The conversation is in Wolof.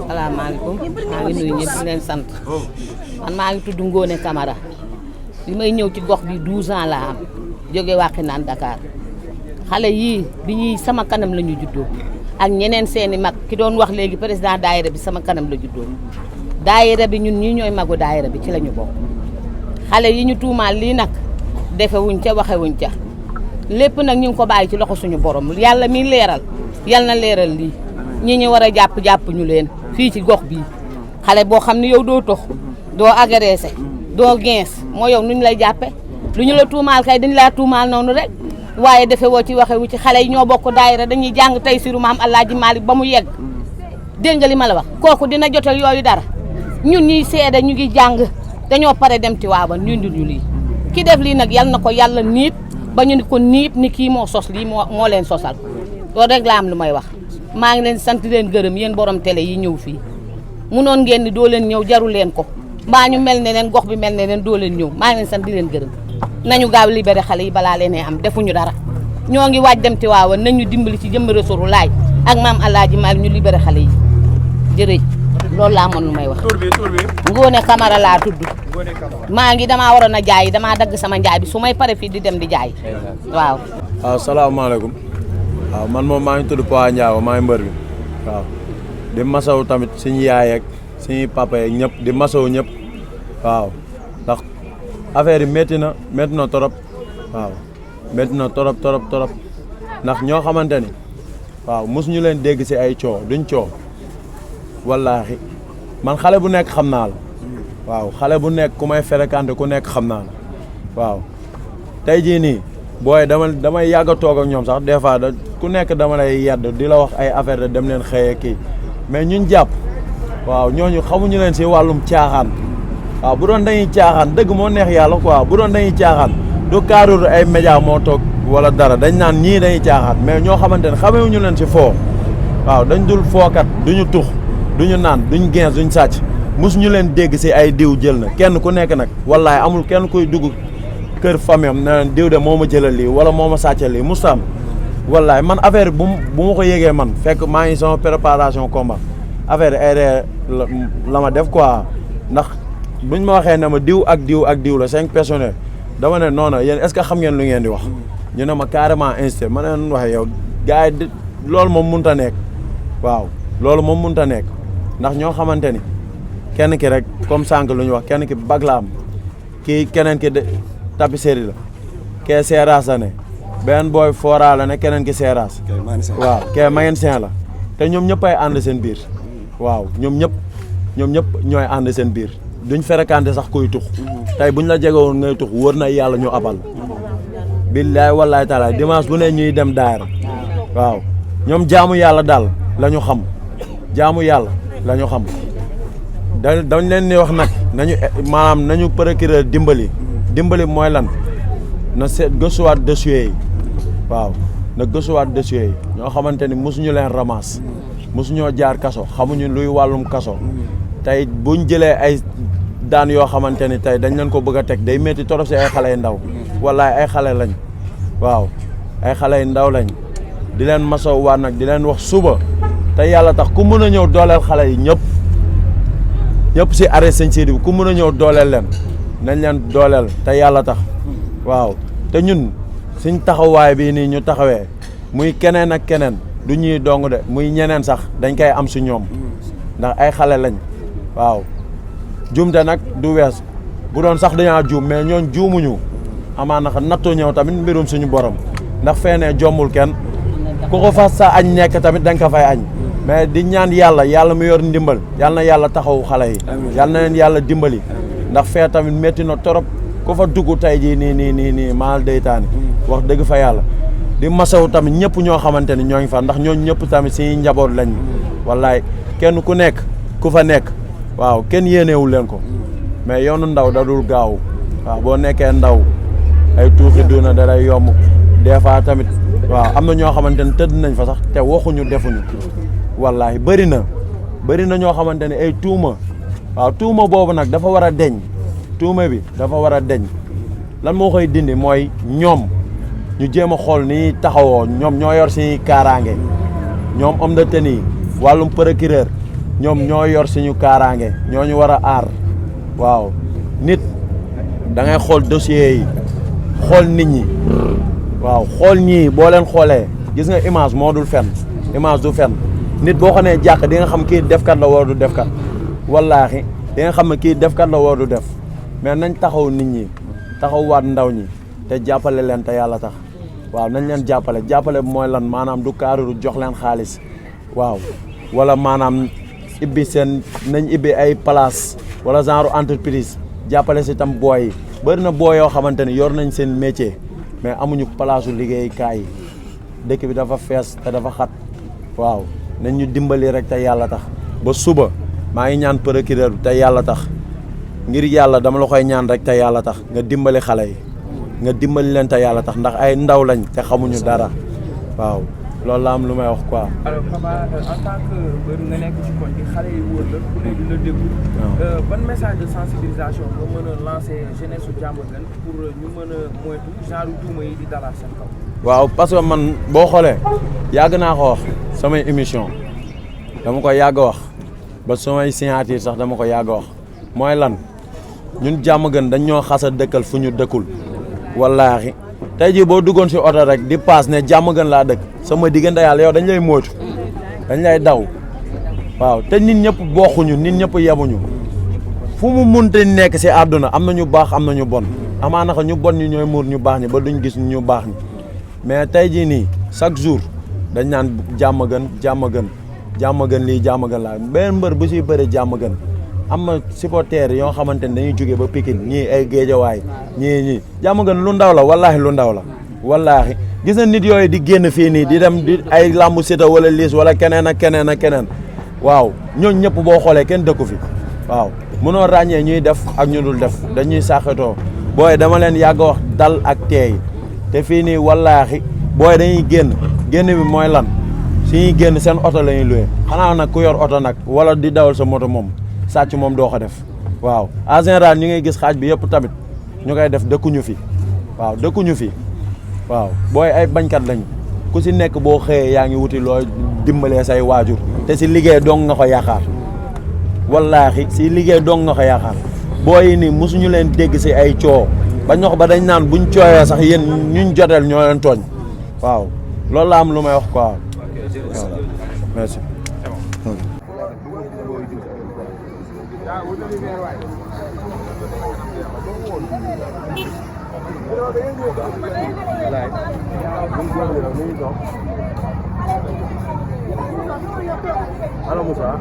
salaamaaleykum maa ngi nuyu ñëpp di leen sant man maa ngi tudd Ngone Camara bi may ñëw ci gox bi 12 ans laa am jóge Wakhinane Dakar xale yii bi ñuy sama kanam la ñu juddoo ak ñeneen seeni mag ki doon wax léegi président daayira bi sama kanam la juddoo daayira bi ñun ñii ñooy magu daayira bi ci la ñu bokk xale yi ñu tuumaal lii nag defewuñ ca waxewuñ ca lépp nag ñu ngi ko bàyyi ci loxo suñu borom yàlla mi leeral yal na leeral lii ñi ñu war a jàpp ñu leen fii ci gox bii xale boo xam ne yow doo tox doo agressé doo gens moo yow nuñ lay jàppe lu ñu la tuumaal kay dañ laa tuumaal noonu rek waaye defe woo ci waxe wu ci xale yi ñoo bokk daayira dañuy jàng tey siru maam Alaaji Maalik ba mu yegg dégg nga li ma la wax kooku dina jotal yooyu dara ñun ñuy seede ñu ngi jàng dañoo pare dem ci waawan ñu ndil ñu lii ki def lii nag yal na ko yàlla niit ba ñu ni ko niit ni kii moo sos lii moo leen sosal loolu rek laa am lu may wax maa ngi leen sant leen gërëm yéen borom télé yi ñëw fii munoon ngeen ni doo leen ñëw jarul leen ko mbaa ñu mel ne leen gox bi mel ne leen doo leen ñëw maa ngi leen sant di leen gërëm nañu gaaw libéré xale yi balaa leen am defuñu dara ñoo ngi waaj dem ci waawan nañu dimbali ci jëmm Rasuulu Laay ak maam Alaaji Maalik ñu libéré xale yi jërëjëf loolu laa mën lu may wax. tur bi Ngone Camara laa tudd. maa ngi damaa waroon a jaay damaa dagg sama njaay bi su may pare fii di dem di jaay waaw. waaw salaamaaleykum waaw man moom maa ngi tudd Pa Ndiago maa ngi mbër bi waaw di masaw tamit suñu yaay ak suñu papa yeeg ñëpp di masaw ñëpp waaw ndax affaire yi métti na torop waaw métti na torop ndax ñoo xamante ni waaw mosuñu leen dégg si ay coow duñ coow wallaahi man xale bu nekk xam naa la waaw xale bu nekk ku may fréquenté ku nekk xam naa la waaw tey jii nii booy damay yàgg a toog ak ñoom sax des fois ku nekk dama lay yedd di la wax ay affaire de dem leen xëyee kii mais ñun jàpp waaw ñooñu xamuñu leen si wàllum caaxaan waaw bu doon dañuy caaxaan dëgg moo neex yàlla quoi bu doon dañuy caaxaan du kaarul ay média moo toog wala dara dañ naan ñii dañuy caaxaan mais ñoo xamante ne xamewuñu leen si foo waaw dañ dul fookat duñu tux duñu naan duñ gens duñ sàcc mosuñu leen dégg si ay diw jël na kenn ku nekk nag wallaay amul kenn kuy dugg kër famille am ne diw de moo ma jëlal lii wala moo ma sàccal lii mustaam wallaay man affaire bu ma ko yégee man fekk maa ngi sama préparation combat affaire ay la ma def quoi ndax buñ ma waxee ne ma diw ak diw la 5 personnes dama ne noonu yéen est-ce que xam ngeen lu ngeen di wax ñu ne ma carrément insisté ma ne waxe yow gars yi loolu moom mënut a nekk waaw loolu moom mënut a nekk ndax ñoo xamante ni kenn ki rek comme sànq lu ñu wax kenn ki bag la am kii keneen ki tapisserie la kee seeraas la ne benn booy fooraa la ne keneen ki seeraas waaw kee magasin la te ñoom ñëpp ay ànd seen biir waaw ñoom ñëpp ñooy ànd seen biir duñ fréquenté sax kuy tux tey buñ la jegewoon ngay tux wër na yàlla ñu abal billaay wallaay taala dimanche bu ne ñuy dem daayira waaw ñoom jaamu yàlla daal la ñu xam jaamu yàlla la ñu xam dañ leen di wax nag nañu procureur dimbali mooy lan na seet gëstuwaat dossiers yi waaw na gëstuwaat dossiers yi ñoo xamante ni mosuñu leen ramasse mosuñoo jaar kaso xamuñu luy wàllum kaso tey buñ jëlee ay daan yoo xamante ni tey dañ leen ko bëgg a teg day métti torop si ay xale yu ndaw wallaay ay xale lañ waaw ay xale yu ndaw lañ di leen masaw waat nag di leen wax suba te yàlla tax ku mën a ñëw dooleel xale yi ñëpp si arrêt sëñ Sidi bi ku mën a ñëw dooleel leen nañ leen dooleel te yàlla tax waaw te ñun suñ taxawaay bii nii ñu taxawee muy keneen ak keneen du ñuy dong de muy ñeneen sax dañ koy am si ñoom ndax ay xale lañ waaw juumte nag du wees bu doon sax dañaa juum mais ñoon juumuñu amaa naka nattu ñëw tamit mbirum suñu borom ndax feenee jombul kenn ku ko fas sa añ nekk tamit da nga ko fay añ mais di ñaan yàlla mu yor ndimbal yàlla na yàlla taxaw xale yi yàlla na leen yàlla dimbali ndax fee tamit métti na torop ku fa dugg tey jii nii maal deytaani wax dëgg fa yàlla di masaw tamit ñëpp ñoo xamante ni ñoo ngi fa ndax ñooñu ñëpp tamit si njaboot lañ wallaay kenn ku nekk ku fa nekk waaw kenn yéenewul leen ko mais yoonu ndaw da dul gaaw waaw boo nekkee ndaw ay tuuxi duna da lay yomb des fois tamit waaw am na ñoo xamante ne tëdd nañ fa sax te waxuñu defuñu wallaahi bëri na ñoo xamante ne ay tuuma waaw tuuma boobu nag dafa war a deñ tuuma bi dafa war a deñ lan moo koy dindi mooy ñoom ñu jéem a xool ni taxawoo ñoom ñoo yor si kaaraange ñoom homme de tenue wàllum procureur ñoom ñoo yor suñu kaaraange ñoo ñu war a aar waaw nit da ngay xool dossier yi xool nit ñi waaw xool ñii boo leen xoolee gis nga image moo dul fen image du fen nit boo xam ne jàkk di nga xam kii defkat la war du defkat wallaahi di nga xam ne kii defkat la war du def mais nañ taxaw nit ñi taxaw waat ndaw ñi te jàppale leen te yàlla tax waaw nañ leen jàppale bi mooy lan maanaam du kaaru jox leen xaalis waaw wala maanaam ibbi seen nañ ibbi ay place wala genre entreprise jàppale si tam booy yi bëri na booy yoo xamante ni yor nañ seen métier mais amuñu place u liggéeykaay yi dëkk bi dafa fees te dafa xat waaw nañ ñu dimbali rek te yàlla tax ba suba maa ngi ñaan procureur te yàlla tax ngir yàlla dama la koy ñaan rek te yàlla tax nga dimbali xale yi nga dimbali leen te yàlla tax ndax ay ndaw lañ te xamuñu dara waaw loolu la am lu may wax quoi. alors Papa en tant que mbër nga nekk ci koñ bi xale yi wóor la ku ne dina déglu. ban message de sensibilisation nga mën a lancer jeunesse su Diamaguène pour ñu mën a moytu genre tuuma yi di dalaat seen kaw. waaw parce que man boo xoolee yàgg naa ko wax samay émission dama ko yàgg wax ba samay signature sax dama ko yàgg wax mooy lan ñun Diamaguène dañ ñoo xas a dëkkal fu ñu dëkkul wallaahi tey jii boo duggoon si oto rek di paas ne Diamaguène laa dëkk sama diggante yàlla yow dañ lay moytu dañ lay daw waaw te nit ñëpp bokkuñu nit ñëpp yemuñu fu mu munte nekk si àdduna am na ñu baax am na ñu bon amaana ko ñu bon ñi ñooy muur ñu baax ñi ba duñ gis ñu baax ñi mais tey jii nii chaque jour dañ naan Diamaguène lii Diamaguène laa benn mbër bu siy bëre Diamaguène am na supporters yoo xamante ne dañuy jógee ba Pikine ñii ay Géejawaay ñii Diamaguène lu ndaw la wallaahi lu ndaw la wallaahi gis na nit yooyu di génn fii nii di dem di ay làmbu Siteu wala Liss wala keneen ak keneen waaw ñooñ ñëpp boo xoolee kenn dëkku fi waaw mënoo ràññee ñuy def ak ñu dul def dañuy sàqatoo booy dama leen yàgg wax dal ak teey te fii nii wallaahi booy dañuy génn bi mooy lan suñuy génn seen oto la ñuy luwee xanaa nag ku yor oto nag wala di dawal sa moto moom sàcc moom doo ko def waaw en général ñu ngay gis xaaj bi yëpp tamit ñu koy def dëkkuñu fi waaw dëkkuñu fi waaw booy ay bañkat lañ ku si nekk boo xëyee yaa ngi wuti loo dimbalee say waajur te si liggéey dong nga ko yaakaar wallaahi si liggéey dong nga ko yaakaar booy yi ni mosuñu leen dégg si ay coow ba ñox ba dañ naan buñ cooyee sax yéen ñuñ joteel ñoo leen tooñ waaw loolu la am lu may wax quoi merci. Halo Musa.